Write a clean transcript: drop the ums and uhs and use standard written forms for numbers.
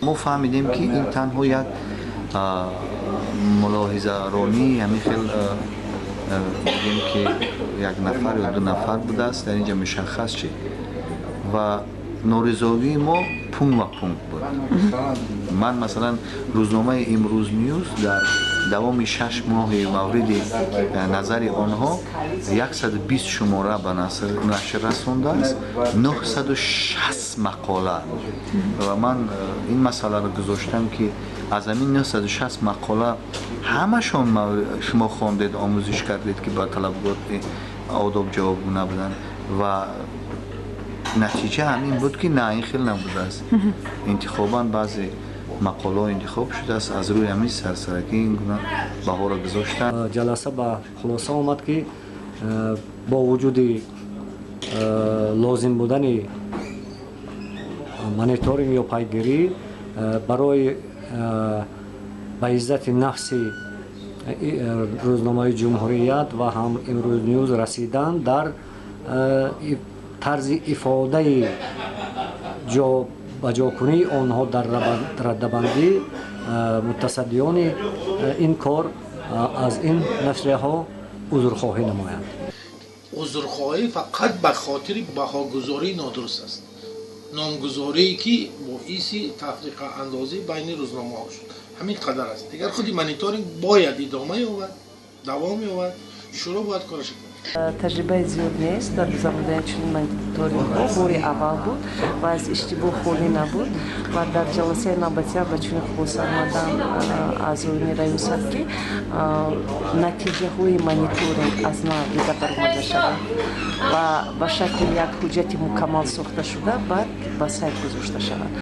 Мо фаҳмидем, ки ин танҳо як мулоҳизаронии ҳамин хел, бигем, ки як нафар ё ду нафар будааст. Дар инҷа мушаххас чи ва норизогии мо пункт ба пункт буд. Ман, масалан, рӯзномаи «Имрӯз Ньюз» дар давоми 6 моҳи мавриди назари онҳо 120 шумора ба нашр расондааст, 960 мақола. Ва ман ин масъаларо гузоштам, ки аз ҳамин 960 мақола ҳамашон шумо хондед, омӯзиш кардед, ки ба талабгоҳи одоб ҷавобгӯ набуданд. Ва натиҷа ҳамин буд, ки на, ин хел набудааст, интихобан баъзе мақолаҳо интихоб шудааст. Аз рӯи ҳамин сарсаракӣ ин гуна баҳоро гузоштанд. Ҷаласа ба хулоса омад, ки бо вуҷуди лозим будани мониторинг ё пайгирӣ барои ба иззати нафси рӯзномаи «Ҷумҳурият» ва ҳам «Имрӯз Ньюз» расидан дар тарзи ифодаи ба ҷокунии онҳо дар раддабандӣ, мутасаддиёни ин кор аз ин нашрияҳо узрхоҳӣ намоянд. Узрхоҳӣ фақат ба хотири баҳогузории нодуруст аст, номгузорие, ки боиси тафриқаандозӣ байни рӯзномаҳо шуд. Ҳамин қадар аст. Дигар худи мониторинг бояд идома ёбад, давом ёбад, шӯро бояд кораш кунад. Таҷрибаи зиёд нест дар гузарондани чунин мониторингҳо, бори аввал буд ва аз иштибоҳ холӣ набуд. Ва дар ҷаласаи навбатия ба чунин хулоса омаданд аъзоёни раёсат, ки натиҷаҳои мониторинг аз нав дида баромада шавад ва ба шакли як ҳуҷҷати мукаммал сохта шуда, баъд ба сайт гузошта шавад.